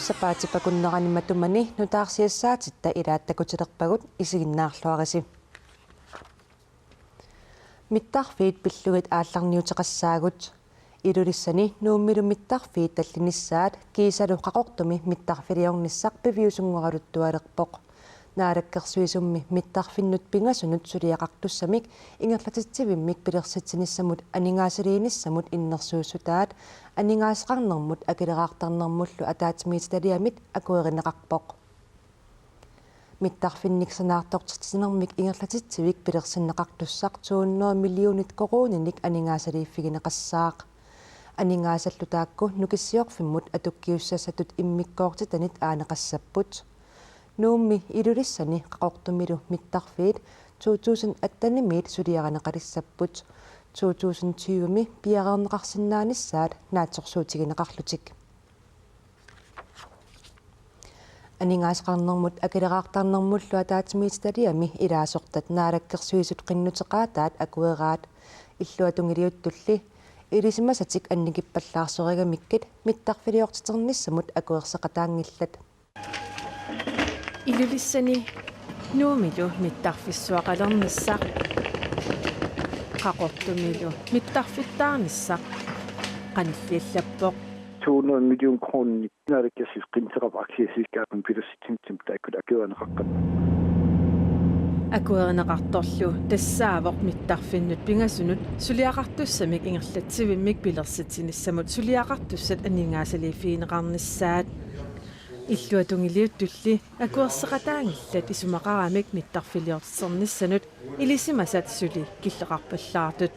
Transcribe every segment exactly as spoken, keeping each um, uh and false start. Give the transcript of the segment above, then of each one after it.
Sapaatip akunnerani matumani nutaarsiassaatitta ilaat takutilerpagut, isiginnaarluarisi. Mittarfiit pillugit aallarniuteqassaagut. Ilulissani Nuummilu mittarfiit tallinissaat kiisalu Qaqortumi mittarfiliornissaq piviusunngoraluttualerpoq. Naalakkersuisummi mittarfinnut pingasunut suliaqartussamik ingerlatitsivimmik pilersitsinissamut aningaasaliinissamut innersuussutaat aningaasaqarnermut akileraartarnermullu ataatsimiititaliamit akuerineqarpoq. Mittarfinnik sanaartortitsinermik ingerlatitsivik pilersinneqartussaq to hundrede millionit koruuninik aningaasaliiffigineqassaaq. Aningaasallu taakku Nukissiorfimmut atukkiussassatut immikkoortitanit aaneqassapput. Nuummi, Ilulissani Qaqortumilu mittarfiit to tusind attenimiit suliarineqalissapput to tusind tyvemi piareerneqarsinnaanissaat naatsorsuutigineqarlutik. Aningaasaqarnermut akileraartarnermullu ataatsimiititaliami ilaasortat naalakkersuisut qinnuteqaataat akueraat. Illuatungiliuttulli ilisimasatik annikippallaarsorigamikku mittarfiliortiternissamut akuerseqataanngillat. Ilulissani Nuummilu mittarfissuaqalernissaq Qaqortumilu mittarfittaarnissaq qanilliallappoq. To hundrede million kroner naalakkersuisut qinnuteqarput aktiaselskabimik pilersitsinissaq taakku akuerineqaqqat. Akuerineqartorlu tassaavoq mittarfinnut pingasunut suliaqartussamik ingerlatsivimmik pilersitsinissamut suliaqartussat aningaasaliiffigineqarnissaat. Illuatungiliuttulli akuerseqataanngillat isumaqaramik mittarfiliortiternissanut ilisimasat suli killeqarpallaartut.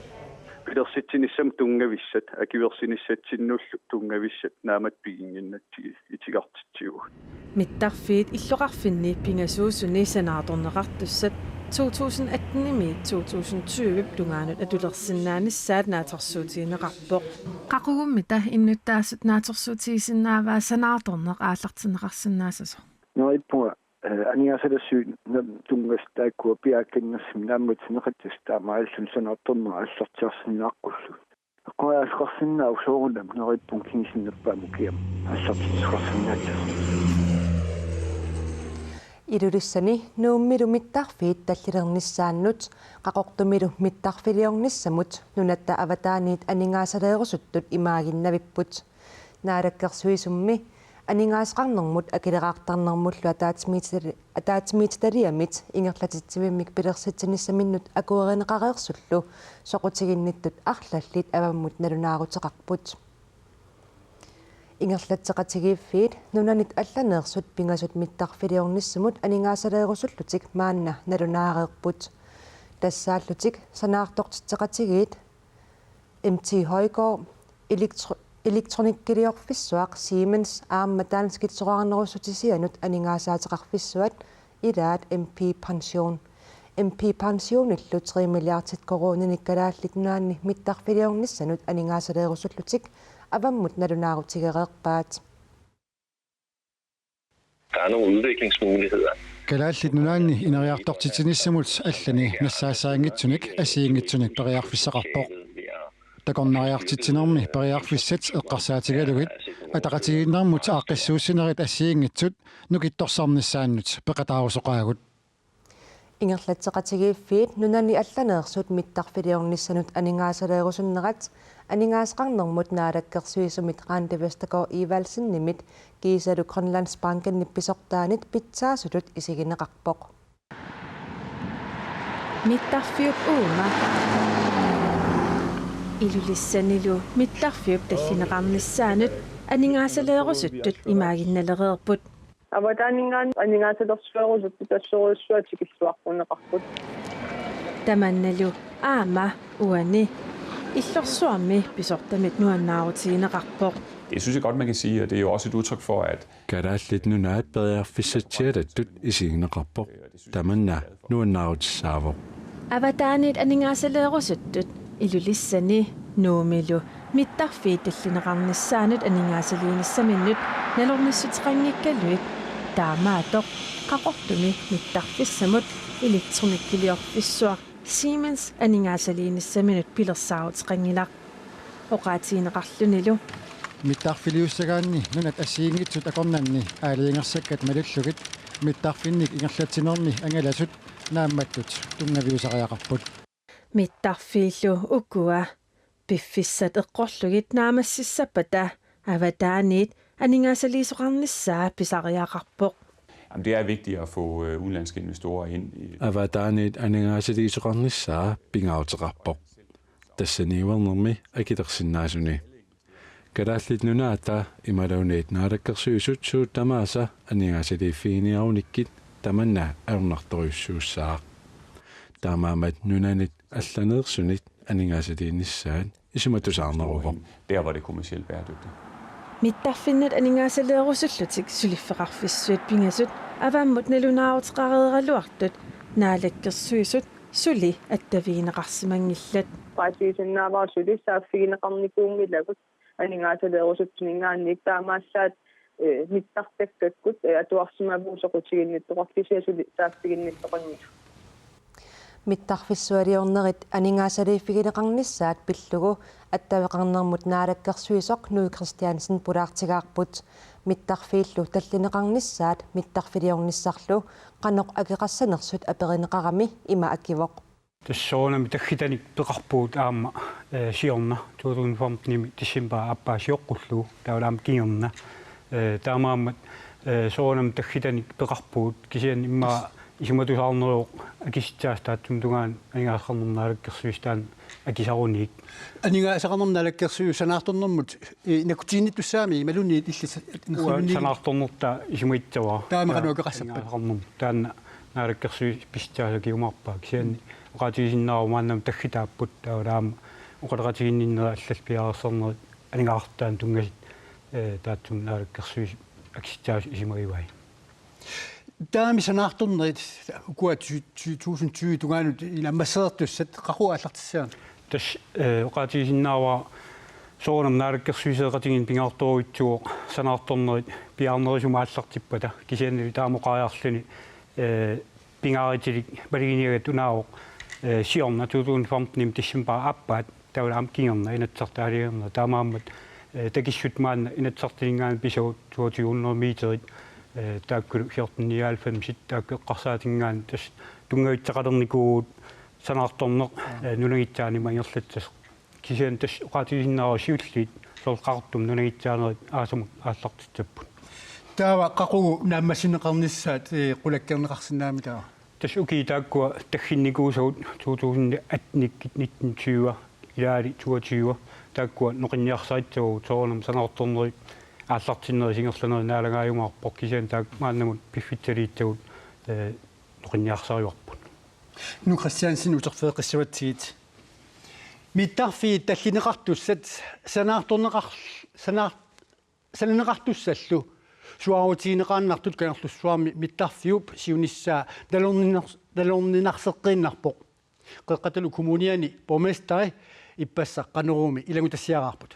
Pilersitsinissaq tunngavissat, akuersinissatsinnullu tunngavissat naammattut piginnginnatsigit itigartitsivugut. Mittarfiit illoqarfinni pingasuusuni sanaartorneqartussat to tusind attenimiit to tusind tyvep tungaanut atulersinnaanissaat naatsorsuutigineqarpoq. Qaqugummita innuttaasut naatsorsuutigisinnaavaat sanaartorneq aallartinneqarsinnaassasoq? Neriuppunga, eh, aningaasalersuinermut tunngasut taakkua piaakkannersumik naammassineqassasut taamaalilluni sanaartorneq aallartiarsinnaaqqullugu. Eqqoriartoqarsinnaavoq soorunami neriuppunga kingusinnerpaamik ukiamut aallartitseqarsinnaassasoq. Ilulissani Nuummilu mittarfiit tallilernissaannut Qaqortumilu mittarfiliornissamut nunatta avataaniit aningaasaleerusuttut imaaginnavipput. Naalakkersuisummi aningaasaqarnermut akileraartarnermullu ataatsimiititali-, ataatsimiititaliamit ingerlatitsivimmik pilersitsinissaminnut akuerineqareersullu soqutiginnittut arlallit avammut nalunaaruteqarput. Ingerlatseqatigiiffiit nunanit allaneersut pingasut mittarfiliornissamut aningaasaleerusullutik maanna nalunaareerput. Tassaallutik sanaartortitseqatigiit M T Højgaard, elektro-, elektronikkiliorfissuaq Siemens aamma danskit soraarnerussutisianut aningaasaateqarfissuat ilaat M P Pension. M P Pensionillu tre milliardit koruuninik Kalaallit Nunaanni mittarfiliornissanut aningaasaleerusullutik avammut nalunaarutigereerpaat. Der er nogle udviklingsmuligheder. Kalaallit Nunaanni ineriartortitsinissamut allani nassaassaanngitsunik assigiinngitsunik periarfissaqarpoq. Takornariartitsinermi periarfissat eqqarsaatigalugit ataqatigiinnermut aaqqissuussinerit assigiinngitsut nukittorsarnissaannut peqataarusoqaagut. Ingerlatseqatigiiffiit nunani allaneersut mittarfiliornissanut aningaasaleerusunnerat aningaasaqarnermut naalakkersuisumit Randi Vestergaard Evaldsenimit kiisalu Grønlandsbankenip pisortaanit pitsaasutut isigineqarpoq. Mittarfiup uuma Ilulissanilu mittarfiup tallineqarnissaanut aningaasaleerusuttut imaaginnalereerput. Avataaninngaanniit aningaasalersuerusuttut assorujussuaq tikilluaqquneqarput. Tamannalu aamma uani Illorsuarmi pisortamit nuannaarutigineqarpoq. Det synes jeg godt, man kan sige, og det er jo også et udtryk for, at Kalaallit Nunaat periarfissatsialattut isigineqarpoq. Tamanna nuannaarutissaavoq. Avataaniit aningaasaleerusuttut Ilulissani Nuummilu mittarfiit tallineqarnissaannut aningaasaliinissaminnut nalornissuteqanngikkaluit taamaattoq Qaqortumi mittarfissamut elektronikkiliorfissuaq Siemens aningaasaliinissaminnut pilersaaruteqanngilaq. Oqaatigineqarlunilu Mittarfiliussagaanni nunat assigiinngitsut akornanni aalajangersakkat malillugit mittarfinnik ingerlatsinermi angalasut naammattut tunngaviusariaqarput. Mittarfiillu ukua piffissat eqqorlugit naammassissappata avataaniit aningaasaliisoqarnissaa pisariaqarpoq. Jamen, det er vigtigt at få øh, udenlandske investorer ind i Avataaniit aningaasaliisoqarnissaa pingaaruteqarpoq. Tassaniuernermi akilersinnaasuni. Kalaallit Nunaata imaluunniit Naalakkersuisut suut tamaasa aningaasaliiffiginiarunikkit tamanna ajornartorujussuussaaq. Taamaammat nunanit allaneersunit aningaasaliinissaat isumatusaarneruvoq. Der, hvor det er kommercielt bæredygtigt. Mittarfinnut aningaasaleerusullutik suliffeqarfissuit pingasut avammut nalunaaruteqareeraluartut Naalakkersuisut suli attavigineqarsimanngillat. Oqaatigisinnaavara suli saaffigineqarnikuunngilagut aningaasaleerusuttuninngaanniit taamaallaat, eh, mittartakkakkut, eh, atuarsimavugut soqutiginnittoqartut kisianni suli saaffiginnittoqanngillat. Mittarfissualiornerit aningaasaliiffigineqarnissaat pillugu attaveqarnermut naalakkersuisoq Knud Kristiansen pulaartigaarput. Mittarfiillu tallineqarnissaat mittarfiliornissarlu qanoq akeqassanersut aperineqarami ima akivoq. Tassa soorunami taggitanik peqarpugut aamma, eh, siorna to tusind femtenimi decembarip aappaa sioqqullugu taavalu aamma kingorna. Eh, taamaammat, eh, soorunami taggitanik peqarpugut kisianni immaqa isumatusaarneruvoq akisitsisartunut tungaanut aningaasaqarnermut naalakkersuisut taanna akisaruniik. Aningaasaqarnermut naalakkersuisut sanaartornermut, eh, nakkutiginnittussaammat imaluunniit illit sa-, Uanga sanaartornertaa isumagissavara. Taama qanoq akeqassappat? Aningaasaqarnermut. Taanna naalakkersuisut pissutsit akiumaarpaat kisianni oqaatigisinnaavara maannamut taggitaapput taavalu aamma oqaloqatiginninnerit allallu piareersarnerit aningaasartaanut tunngasut, eh, taassuma naalakkersuisut akisitsisut isumagivai. Taamani sanaartornerit ukua ty-, ty-, tusind tyve tungaanut naammassereertussat qaqugu aallartissavat? Tassa, eh, oqaatigisinnaavara soorunami naalakkersuisoqatigiinneq pingaartorujussuuvoq sanaartornerit piaarnerusumik aallartippata kisianni taama oqariarluni, eh, pingaarutilik maluginiagatta unaavoq, eh, siorna to tusind femtenimi decembarip aappaata taavalu aamma kingorna Inatsisartut aalajangernerat taamaammat, eh, takissutit maanna Inatsisartuninngaanniit pisavut toogtyve hundrede meterit, eh, taakkulu fjorten nioghalvfemsit taakku eqqarsaatinngaanniit tassa tunngavissaqalernikuuvugut sanaartorneq, eh, nunangissaanut ima ingerlassasoq. Kisianni tassa oqaatigisinnaavara siulliit soorlu Qaqortumi nunangissaanerit aasamut aallartissapput. Taava qaqugu naammassineqarnissaat, eh, qulakkeerneqarsinnaammat taava? Tassa ukiut taakkua tagginnikuusagut to tusind atten, nitten tyve, ilaali toogtyve, taakkua noqinniarsarissavagut soorunami sanaartornerit aallartinnerit ingerlanerit naalagaajumaarpoq kisianni taakku maannamut piffissaliissagut, eh, noqinniarsarivarput. Knud Kristiansen, uterfigeqqissavatsigit. Mittarfiit tallineqartussat sanaartorneqar-, sanaar-, sananeqartussallu suaarutigineqaannartut Kangerlussuarmi mittarfiup siunissaa nalorninar-, nalorninarseqqiinnarpoq. Qeqqatalu Kommuniani borgmesteri ippassaq Qanoroomi ilanngutassiaraarput.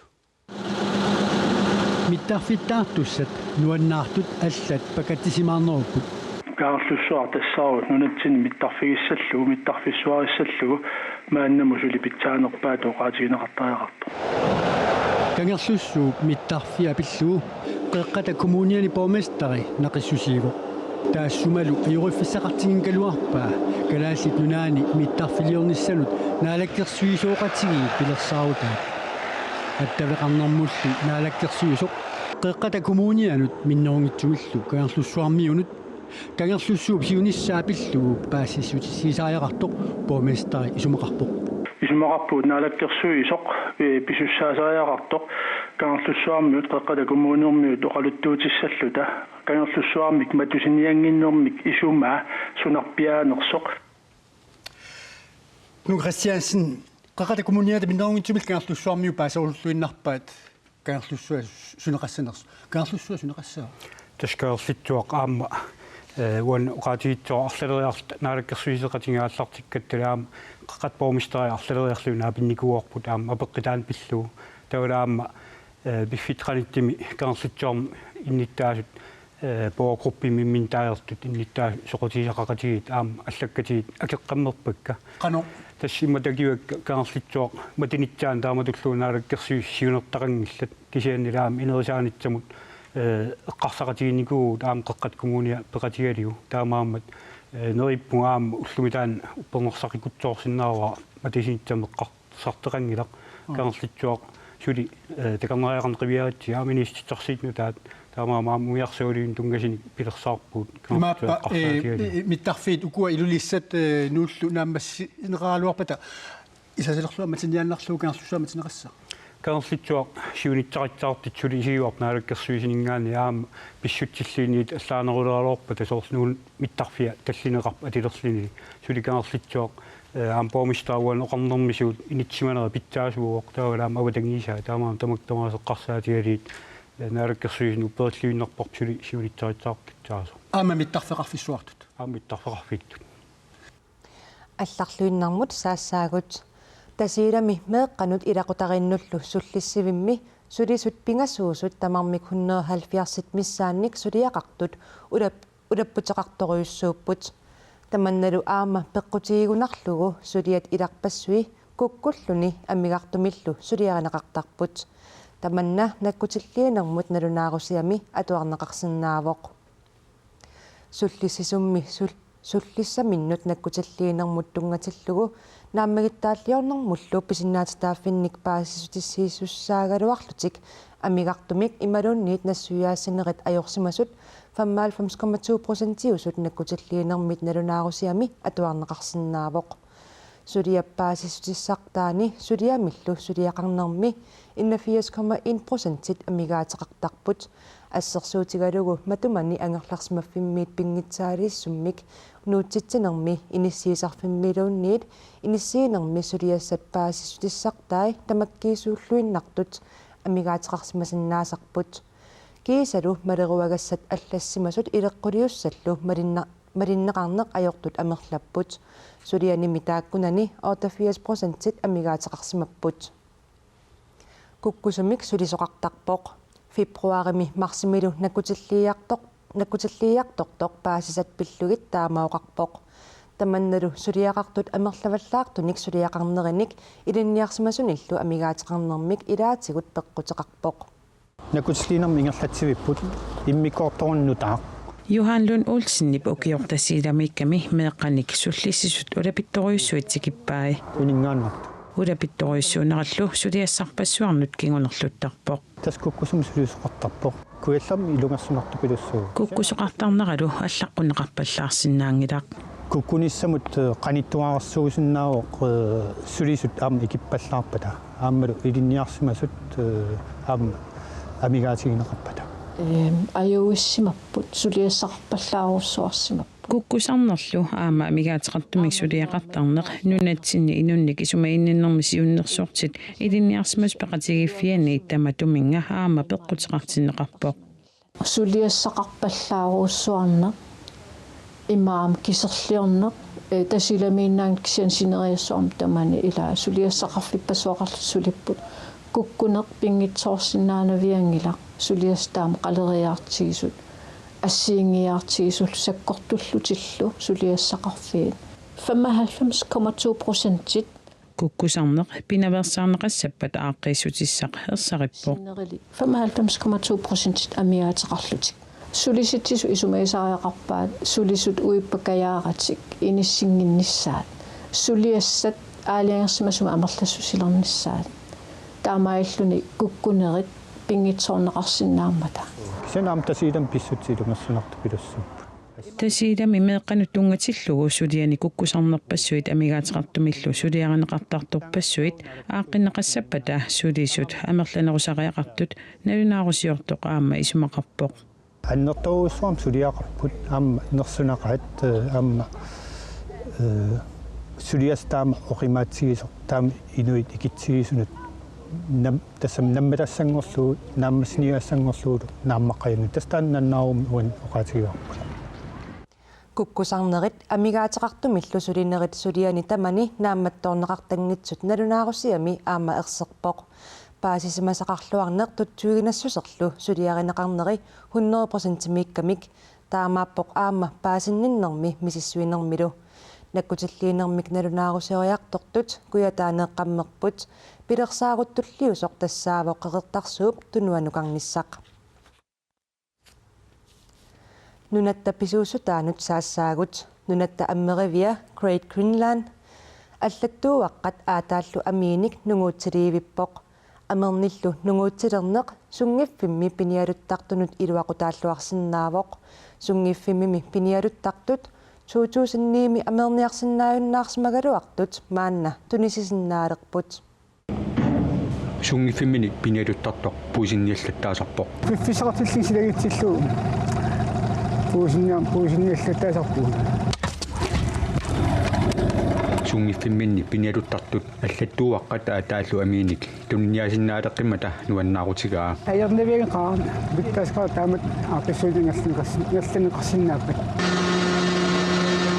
Mittarfittaartussat nuannaartut allat pakatsisimaarnerupput. Kangerlussuaq tassaavoq nunatsinni mittarfigissallugu, mittarfissuarissallugu maannamut suli pitsaanerpaatut oqaatigineqartariaqartoq. Kangerlussuup mittarfia pillugu Qeqqata Kommuniani borgmesteri naqissusiivoq. Taassumalu ajoriffissaqartiginngikkaluarpaa Kalaallit Nunaanni mittarfiliornissanut naalakkersuisooqatigiit pilersaarutaat. Attaveqarnermullu naalakkersuisoq Qeqqata Kommunianut minnerunngitsumillu Kangerlussuarmiunut Kangerlussuup siunissaa pillugu paasissutissiisariaqartoq borgmesteri isumaqarpoq. Isumaqarpugut naalakkersuisoq, eh, pisussaasariaqartoq Kangerlussuarmiut Qeqqata Kommuniormiut oqaluttuutissalluta Kangerlussuarmik matusiniannginnermik isumaa sunarpiaanersoq. Knud Kristiansen, Qeqqata Kommuniata minnerunngitsumillu Kangerlussuarmiut paaserulluinnarpaat Kangerlussuaq suneqassanersoq. Kangerlussuaq suneqassaaq? Tassa Kangerlussuaq aamma, eh, uani oqaatigissavara arlaleriarluta naalakkersuisoqatigiit aallartikkatta aamma Qeqqata borgmesteri arlaleriarluni naapinnikuuarput aamma apeqqutaanut pillugu. Taavalu aamma, eh, piffissap qanittumi Kangerlussuarmi innuttaasut, Borgergruppimi imminut taagortut innuttaasut soqutigisaqaqatigiit aamma allakkatigit akeqqammerpakka. Qanoq? Tassa imatut takuakka Kangerlussuaq matunitsiaanut taamatulluunniit naalakkersuisut siunertaqanngillat, kisiannili aamma ineriartornissamut eqqarsaqatiginikuuvugut aamma Qeqqata Kommunia peqatigalugu. Taamaammat neriuppunga aamma ullumi taanna uppernarsaqikutsoorsinnaavara Matusinitsamut eqqar- sartoqanngilaq. Kangerlussuaq suli takornariaqarneq qiviaratsigu aamma inuussutissarsiutit nutaat, taamaammat aamma umiarsualiunik tunngasunik pilersaarpugut. Imaappa mittarfiit ukua Ilulissat Nuullu naammassineqaraluarpata isasalerlu ammatinniaannarlugu Kangerlussuaq ammatinneqassaaq? Kangerlussuaq siunissaqartitut suli isigivarput naalakkersuisuninngaanniit aamma pissutsilluunniit allaaneruleraluarpata soorlu Nuuk mittarfia tallineqarpoq atulerluni. Suli Kangerlussuaq aamma borgmesteri uani oqarnermi suut inissisimanera pitsaasuuvoq, taavalu aamma avatangiisaa, taamaammat tamakku tamaasa eqqarsaatigalugit naalakkersuisuni upperilluinnarparput suli siunissaqartitut pitsaasoq. Aamma mittarfeqarfissuartut. Aamma mittarfeqarfittut. Allarluinnarmut saassaagut. Tasiilami meeqqanut ilaqutariinnullu sullissivimmi sulisut pingasuusut tamarmik hundrede halvfjerdsit missaannik suliaqartut ulap- ulapputeqartorujussuupput. Tamannalu aamma peqqutigigunarlugu suliat ilarpassui kukkulluni amigartumillu suliarineqartarput. Tamanna nakkutilliinermut nalunaarusiami atuarneqarsinnaavoq. Sullissisummi sul- sullissaminnut nakkutilliinermut tunngatillugu naammagittaalliornermullu pisinnaatitaaffinnik paasissutissiisussaagaluarlutik amigartumik imaluunniit nassuiaassinerit ajorsimasut femoghalvfems komma to procentiusut nakkutilliinermit nalunaarusiami atuarneqarsinnaavoq. Suliap paasissutissartaani suliamillu suliaqarnermi enogfirs komma en procentit amigaateqartarput. Assersuutigalugu matumani angerlarsimaffimmiit pinngitsaaliissummik nuutsitsinermi inissiisarfimmiluunniit inissiinermi suliassat paasissutissartai tamakkiisuulluinnartut amigaateqarsimasinnaasarput. Kiisalu maleruagassat allassimasut ileqquliussallu malinna- malinneqarneq ajortut amerlapput. Sulianimi taakkunani otteogfirs procentit amigaateqarsimapput. Kukkusumik sulisoqartarpoq. Februarimi marsimilu nakkutilliiartor- nakkutilliiartortoq paasisat pillugit taama oqarpoq. Tamannalu suliaqartut amerlavallaartunik suliaqarnerinik ilinniarsimasunillu amigaateqarnermik ilaatigut peqquteqarpoq. Nakkutilliinermi ingerlatsivipput immikkoortoruna nutaaq. Johan Lund Olsenip ukioq Tasiilamiikkami meeqqanik sullissisut ulapittorujussuit tikippai. Uninngaannartut. Ulapittorujussuunerallu suliassarpassuarnut kingunerluttarpoq. Tassa kukkusumik sulisoqartarpoq. Kujallermi ilungersunartupilussuuvoq. Kukkusoqartarneralu allaqqunneqarpallaarsinnaanngilaq. Kukkunissamut, eh, qanittuararsuusinnaavoq, eh, sulisut aamma ikippallaarpata. Aammalu ilinniarsimasut, eh, aamma amigaatigineqarpata. Ehm, ajuissimapput, suliassaqarpallaarujussuarsimapput. Kukkusarnerlu aamma amigaateqartumik suliaqartarneq nunatsinni inunnik isumaginninnermi siunnersortit ilinniarsimasut peqatigiiffianni tamatuminnga aamma peqquteqartinneqarpoq. Suliassaqarpallaarujussuarneq, imaammat kiserliorneq, eh, Tasiilamiinnaanngitsoq kisianni sineriassuarmi tamani ila suliassaqarfippassuaqarlutik sulipput. Kukkuneq pinngitsoorsinnaanavianngilaq, suliassat taama qaleriaartigisut, assigiinngiiaartigisullu sakkortullutillu suliassaqarfiit. Femoghalvfems komma to procentit. Kukkusarneq pinaveersaarneqassappat aaqqiissutissaq ersarippoq. Femoghalvfems komma to procentit amigaateqarlutik. Sulisitsisut isumagisariaqarpaat sulisut uippakajaaratik inissinnginnissaat. Suliassat aalajangersimasumik amerlassusilernissaat. Taamaalilluni kukkunerit pinngitsoorneqarsinnaammata. Kisianni aamma Tasiilami pissutsit ilungersunartupilussuupput. Tasiilami meeqqanut tunngatillugu suliani kukkusarnerpassuit amigaateqartumillu suliarineqartartorpassuit aaqqinneqassappata sulisut amerlanerusariaqartut nalunaarusiortoq aamma isumaqarpoq. Annertoorujussuarmik suliaqarput aamma nersunaqaat, eh, aamma, eh, suliassaq taama oqimaatsigisoq taama inuit ikitsigisunut nam-, tassami nammatassanngorlugu, naammassiniagassanngorlugulu naammaqqajunnik. Tassa taanna nalunaarumik uani oqaatigaarput. Kukkusarnerit amigaateqartumillu sulinerit suliani tamani naammattoorneqartanngitsut nalunaarusiami aamma erserpoq. Paasisimasaqarluarneq tutsuiginassuserlu suliarineqarneri hundrede procentimiikkamik, taamaappoq aamma paasinninnermi misissuinermilu. Nakkutilliinermik nalunaaruseriartortut Kujataaneeqqammerput, pilersaarutulliusoq tassaavoq Qeqertarsuup tunuanukarnissaq. Nunatta pisuussutaanut saassaagut. Nunatta ammerivia Great Greenland allattuuaqqat aataallu amiinik nunguutsiliivippoq. Amernillu nunguutsilerneq sunngiffimmi pinialuttartunut iluaqutaalluarsinnaavoq. Sunngiffimmi pinialuttartut to tusind ni-mi amerniarsinnaajunnaarsimagaluartut maanna tunisisinnaalerput. Sunngiffimmini pinialuttartoq puisinniallattaasarpoq. Piffissaqartillugu silagitsillugu puisinnia-, puisinniallattaasarpugut. Sunngiffimminni pinialuttartut allattuuaqqat aataallu amiinik tuniniaasinnaaleqqimmata nuannaarutigaa. Ajornavianngilaq, pittaasaqaaq taamatut aaqqissuutit ingerlanneqars-, ingerlanneqarsinnaappat.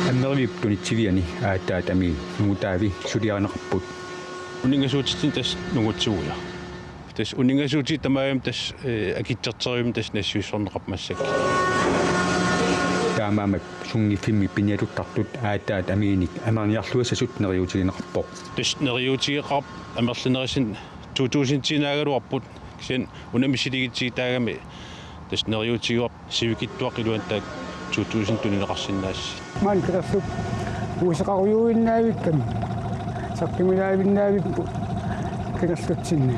Ammeriviup tunitsiviani aataat amii nungutaavi suliarineqarput. Uninngasuutitsinni tassa nungutsiguja. Tassa uninngasuutit tamaasa tassa, eh, akitserterivimmik tassa nassiussorneqarpoq massakkut. Taamaammat sunngiffimmi pinialuttartut aataat amiinik amerniarluassasut neriuutigineqarpoq. Tassa neriuutigeqaaq amerlanerisat to tusindiinnaagaluarput, kisianni una misiligitsigigaangami tassa neriuutigaarput sivikitsuaqqat iluanni taakku to tusind tunineqarsinnaasut. Maani Qeqertarsuup puiseqarujuinnaavikkami saqqummiinnaavipput Qeqertarsuutsinni.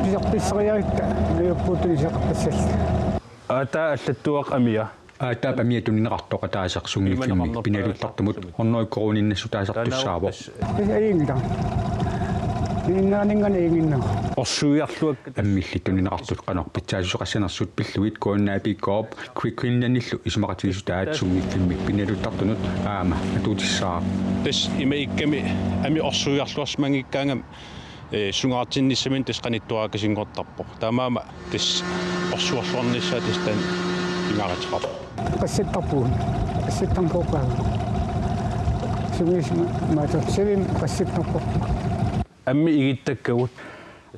Pisarpissariarutta ajorpugut tuniseqartassalluta. Aataat allattuuaqqat amia. Aataap amia tunineqartoq ataaseq sunngiffimmi pinialuttartumut hundrede koruuniinnassutaasartussaavoq. Tassa ajunngilaq. Iinnaaninngaanniit ajunngilaq. Orsuiarluakkat. Ammillit tunineqartut qanoq pitsaassuseqassanersut pillugit K N A P K-p Great Greenlandillu isumaqatigiissutaat sunngiffimmi pinialuttartunut aamma atuutissaaq. Tassa ima ikkami amia orsuiarluarsimanngikkaangami, eh, sungaartinnissaminnut tassa qanittuarakkasinngortarpoq. Taamaammat tassa orsuarluarnissaa tassa taanna pingaaruteqarpoq. Qassittarpugut. Qassittarneq pooqaagut. Sumiisima maatsoq sivim qassittarpoq. Ammit igittakkagut.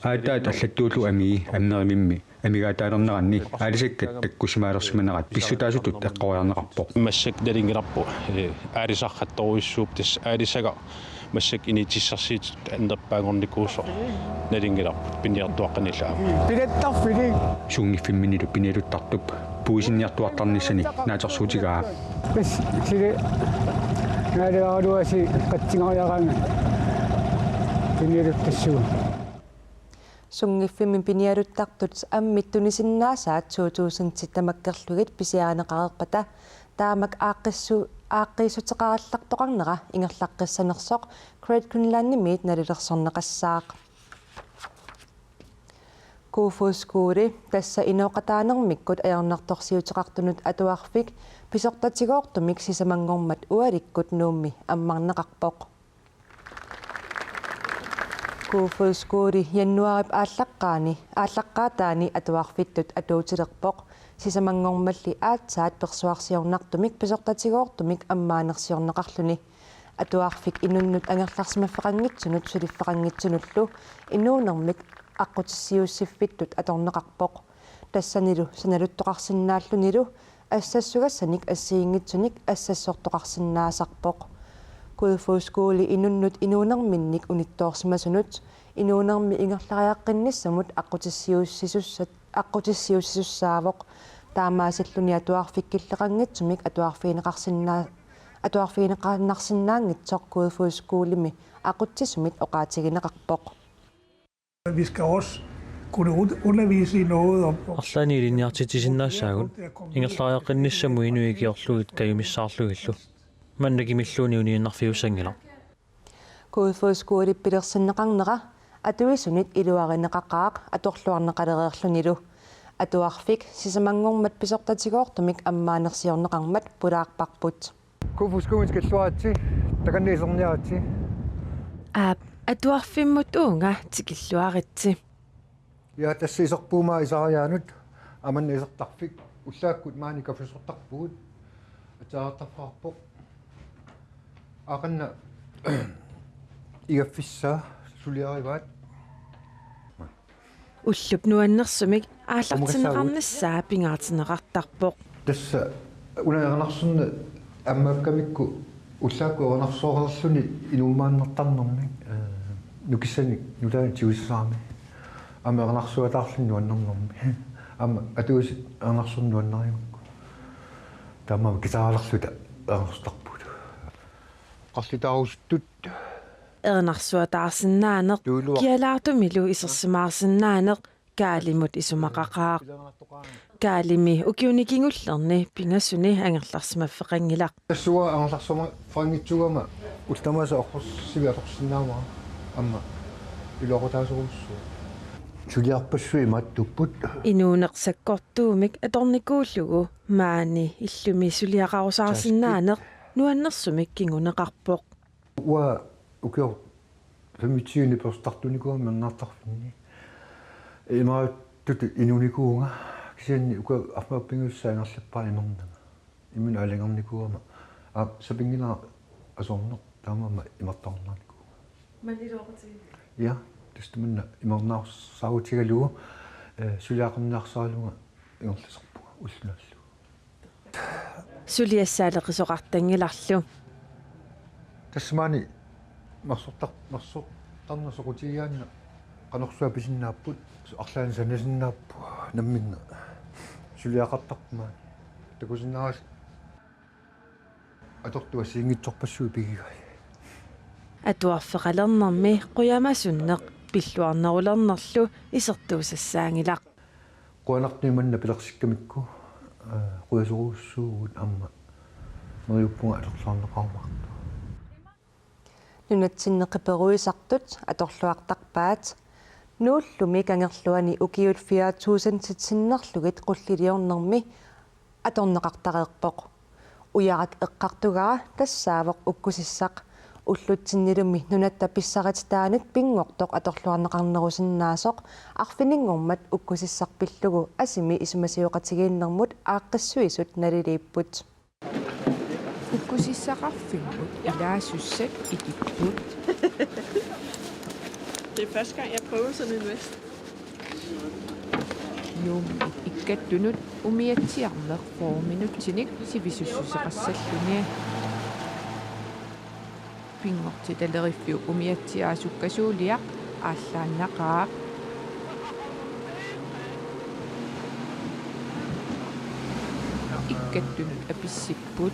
Aataat allattuullu amii ammerivimmi amigaataalerneranni aalisakkat takkussimaalersimanerat pissutaasutut eqqoriarneqarpoq. Massakkut nalunngilarput, eh, aalisartorujussuupput, tassa aalisagaq massakkut inississarsiutitut annerpaanngornikuusoq nalunngilarput piniartuaqqanillu aamma. Pilattarfilik. Sunngiffimminnilu pinialuttartup puisinniartuartarnissani naatsorsuutigaa. Tassa sila naalaaraluasi qatsingariaraangat pinialuttassuugut. Sunngiffimmi pinialuttartut ammit tunisinnaasaat to tusindit tamakkerlugit pisiarineqareerpata taamak aaqqissu-, aaqqiissuteqarallartoqarnera ingerlaqqissanersoq Great Greenlandimiit nalilersorneqassaaq. Kofoeds Skole, tassa inooqataanermikkut ajornartorsiuteqartunut atuarfik pisortatigoortumik sisamanngormat ualikkut Nuummi ammarneqarpoq. Kofoeds Skole januaarip aallaqqaani, aallaqqaataani atuarfittut atuutilerpoq, sisamanngormalli aatsaat persuarsiornartumik pisortatigoortumik ammaanersiorneqarluni. Atuarfik inunnut angerlarsimaffeqanngitsunut suliffeqanngitsunullu inuunermik aqqutissiuussiffittut atorneqarpoq. Tassanilu sanaluttoqarsinnaallunilu assassugassanik assigiinngitsunik assassortoqarsinnaasarpoq. Kofoeds Skole inunnut inuunerminnik unittoorsimasunut, inuunermi ingerlariaqqinnissamut aqqutissiuussisussat, aqqutissiuussisussaavoq. Taamaasilluni atuarfik killeqanngitsumik atuarfigineqarsinnaa-, atuarfigineqarnarsinnaanngitsoq Kofoeds Skolemi aqutsisumit oqaatigineqarpoq. Vi skal også kunne ud-, undervise i noget om, om Arlaannik ilinniartitsisinnaassaagut. Ingerlariaqqinnissamut inuit ikiorlugit kajumissaarlugillu. Manna kimilluunniit uniinnarfiussanngilaq. Kofoeds Skolep pilersinneqarnera atuisunit iluarineqaqaaq atorluarneqalereerlunilu. Atuarfik sisamanngormat pisortatigoortumik ammaanersiorneqarmat pulaarparput. Kofoeds Skole tikilluaritsi, takanna iserniaritsi. Aap, atuarfimmut uunga tikilluaritsi. Ja, tassa iserpugut Isariaanut, amanna isertarfik, ullaakkut maani kaffisortarpugut, atsiaartarfeqarpoq. Aqagu igaffissaa suliarivaat. Ullup nuannersumik aallartinneqarnissaa pingaartinneqartarpoq. Tassa una erinarsorneq ammaakkamikku ullaakkut erinarsuarluni inuumaannartarnermi, eh, nukissanik nutaanik tigusisarami. Aamma erinarsuataarluni nuannernermi. Aamma atuisut erinarsorneq nuannarimakku. Taamaammat guitarlerluta erinarsortarpugut. Qarlitaarusuttut. Erinarsuataarsinnaaneq, tuiluaq, kialaartumilu isersimaarsinnaaneq Kaalimut isumaqaqaaq. Kaalimi ukiuni kingullerni pingasuni angerlarsimaffeqanngilaq. Tassa uanga angerlarsimaffeqanngitsugama ullut tamaasa orhorsivi atorsinnaavara, aamma iluaqutaasorujussuuvoq. Suliarpassuit imaattuupput. Inuuneq sakkortuumik atornikuullugu maani illumi suliaqarusaarsinnaaneq nuannersumik kinguneqarpoq. Uanga ukioq femogtyve nipersuttartunikuugama minnernaartarfinni. Imaattutut inuunikuuvunga, kisianni uku arfineq-pingasunut ingerlappara imernanga. Imminut aalajangernikuugama. Aa, sapinngilara asorneq, taamaammat imertarunnaarnikuuvunga. Maliluaqutigiit? Ja, tassa tamanna imernaarsaarutigalugu, eh, suliaqarniarsaralunga ingerlasarpunga ulloq naallugu. Suliassaaleqisoqartanngilarlu. Tassa maani mersortar-, mersortarneq soqutigigaanni qanorsuaq pisinnaapput, arlaannik sanasinnaapput, namminneq suliaqartarput maani. Takusinnaavarsi atortut assigiinngitsorpassuit pigigai. Atuarfeqalernermi qujamasunneq pilluarnerulernerlu isertuusassaanngilaq. Qujanartumik manna pilersikkamikku, eh, qujasorujussuuvugut, aamma neriuppunga atorluarneqarumaartoq. Nunatsinni qiperuisartut atorluartarpaat. Nuullumi kangerluani ukiut fire tusindit sinnerlugit qulliliornermi atorneqartareerpoq. Ujarak eqqartugaa tassaavoq ukkusissaq. Ullutsinnilumi nunatta pissarititaanut pinngortoq atorluarneqarnerusinnaasoq arfininngormat ukkusissaq pillugu asimi isumasioqatigiinnermut aaqqissuisut naliliipput. Ukkusissaqarfimmut ilaasussat ikipput. Det er første gang, jeg prøver sådan en vest. Nuummi ikkattunut umiatsiarneq fyrre minutsinik sivisussuseqassalluni. Pinngortitaleriffiup umiatsiaa sukkasuuliaq aallaannaqaaq. Ikkattunut apissipput.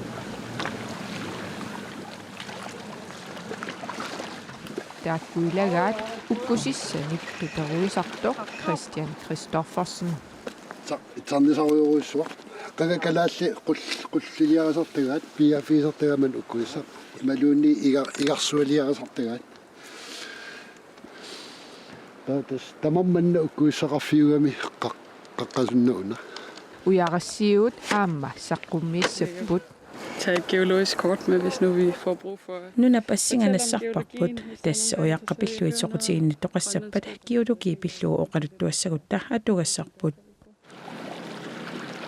Taakku ilagaat ukkusissanik qiperuisartoq Christian Christoffersen. Sa-, sannisarujorujussuaq. Qanga kalaallit qul-, qulliliarisartagaat, piiaaffigisartagaat maani ukkusissaq. Imaluunniit iga-, igarsualiarisartagaat. Ta-, tas-, tamarmik ukkusissaqarfiugami qa-, qaqqasunna una. Ujarassiuut aamma saqqummiissapput. Tage et geologisk kort med, hvis nu vi får brug for. Nunap assinga nassarparput, tassa ujaqqat pillugit soqutiginnittoqassappat geologi pillugu oqaluttuassagutta atugassarput.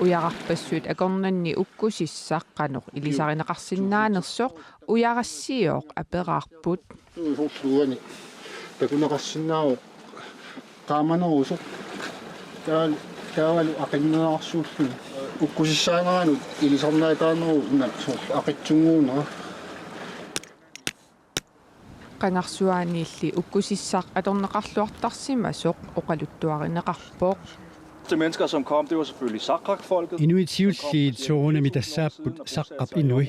Ujararpassuit akornanni ukkusissaq qanoq ilisarineqarsinnaanersoq ujarassiooq aperaarput. Soorlu uani takuneqarsinnaavoq qaamanerusoq. Taava, taavalu aqinneqarsuulluni. Ukkusissaaneranut ilisarnaataaneruvoq una soorlu aqitsunnguunera. Qangarsuaaniilli ukkusissaq atorneqarluartarsimasoq oqaluttuarineqarpoq. De mennesker, som kom, det var selvfølgelig Sakrak-folket. Inuit siulliit soorunami tassaapput Sakrap inui.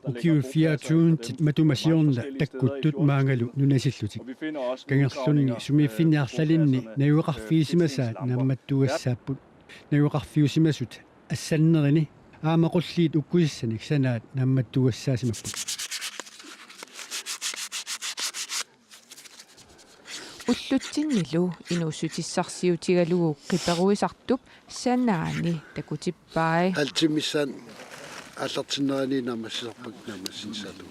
Ukiut fire tusindit matuma siorna takkuttut maangalu nunasillutik. Kangerlunni sumiiffinni arlalinni najugaqarfigisimasaat naammattuugassaapput. Najugaqarfiusimasut assannerini aamma qulliit ukkusissanik sanaat naammattuugassaasimapput. Ullutsinnilu inuussutissarsiutigalugu qiperuisartup sanaani takutippai. Altid missaani aallartinnerani naammassisarput naammassinissaata.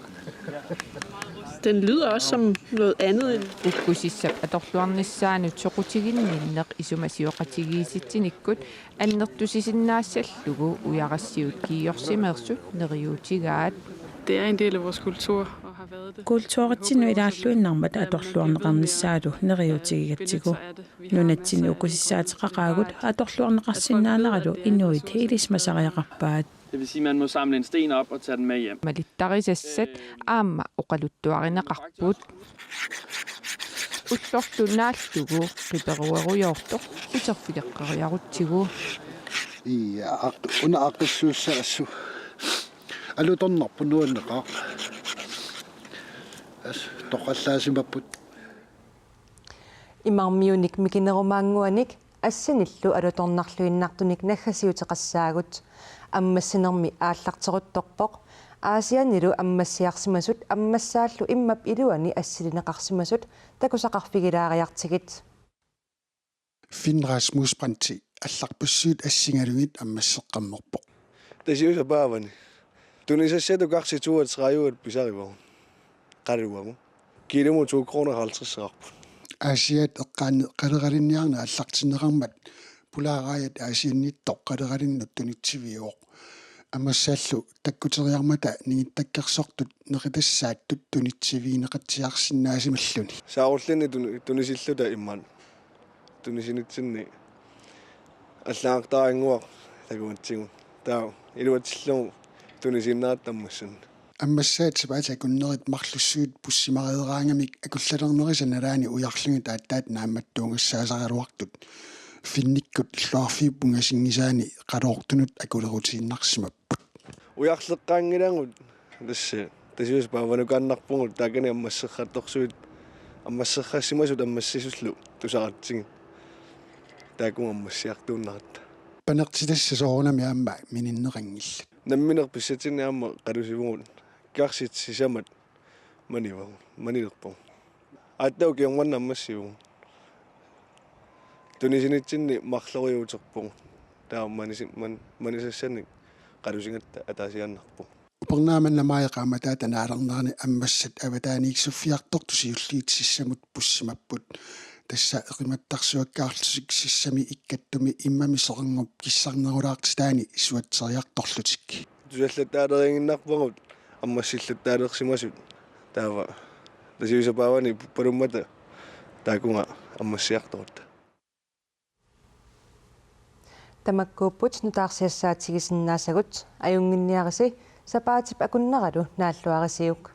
Den lyder også som noget andet end. Ukkusissap atorluarnissaanut soqutiginninneq isumasioqatigiissitsinikkut annertusisinnaassallugu ujarassiuut kiiorsimeersut neriuutigaat. Det er en del af vores kultur og har været Kulturitsinnut ilaalluinnarmat atorluarneqarnissaata neriuutigigatsigu. Nunatsinni ukusissaateqaqaagut atorluarneqarsinnaaneralu inuit ilisimasariaqarpaat. Det vil sige, at man må samle en sten op og tage den med hjem. Malittarisassat aamma oqaluttuarineqarput. Ullorlu naallugu qiperuerujoortoq uterfigeqqeriarutsigu. Ia, aq-, una aaqqissuussaassooq. Alutornarpoq nuanneqaaq. As, toqqallaasimapput. Imarmiunik mikinerumaannguanik assinillu alutornarluinnartunik naggasiuteqassaagut. Ammassinermi aallarteruttorpoq. Aasiannilu ammassiarsimasut ammassaallu immap iluani assilineqarsimasut takusaqarfigilaariartigit. Finn Rasmus Brandti allarpassuit assigalugit ammasseqqammerpoq. Tasiusap paavani. Tunisassatut karsi toogtredive pisarivagut. Qaluamu. Kiilumut to kroner halvtredseqarput. Aasiaat eqqaanni qaleralinniarneq aallartinneqarmat pulaaraajat Aasiannittoq qaleralinnut tunitsiviuvoq. Ammassaallu takkuteriarmata ningittakkersortut neqitassaattut tunitsivigineqatsiarsinnaasimalluni. Saarullinni tun-, tunisilluta imaat. Tunisinitsinni allagartarinnguaq takugatsigu. Taava iluatsillugu tunisiinnaratta ammassannik. Ammassaat sapaatip akunnerit marlussuit pussimareeraangamik akullalernerisa nalaani ujarlugit aatsaat naammattuugassaasaraluartut. Finnikkut illoqarfiup ungasinngisaani qaloortunut akulerutiinnarsimapput. Ujarleqqaanngilagut tassa Tasiusap paavanukaannarpugut taakani ammasserrattorsuit ammasserrassimasut ammassisullu tusaqatsigit. Taakku ammassiartuunnaratta. Panertitassat soorunami aamma mininneqanngillat. Nammineq pissatsinnik aamma qalusivugut karsit sisamat manivagut, manilerpagut. Aatsaat ukiormanna ammassivugut. Tunisinitsinni marloriuuterpugut. Taava manisi-, man-, manisassanik qalusigatta ataasiaannarpugut. Upernaaq manna maajip qaammataata naalernerani ammassat avataaniissuffiartortut siulliit sissamut pussimapput. Tassa eqimattarsuakkaarlutik sissami ikkattumi immami soqangup kissarnerulaartitaani suatseriartorlutik. Tusallattaaleriiginnarpagut ammassillattaalersimasut. Taava Tasiusap paavani puppalummata taakkununnga ammassiartorutta. Tamakkuupput nutaarsiassaatigisinnaassagut, ajunnginniarisi sapaatip akunneralu naalluarisiuk.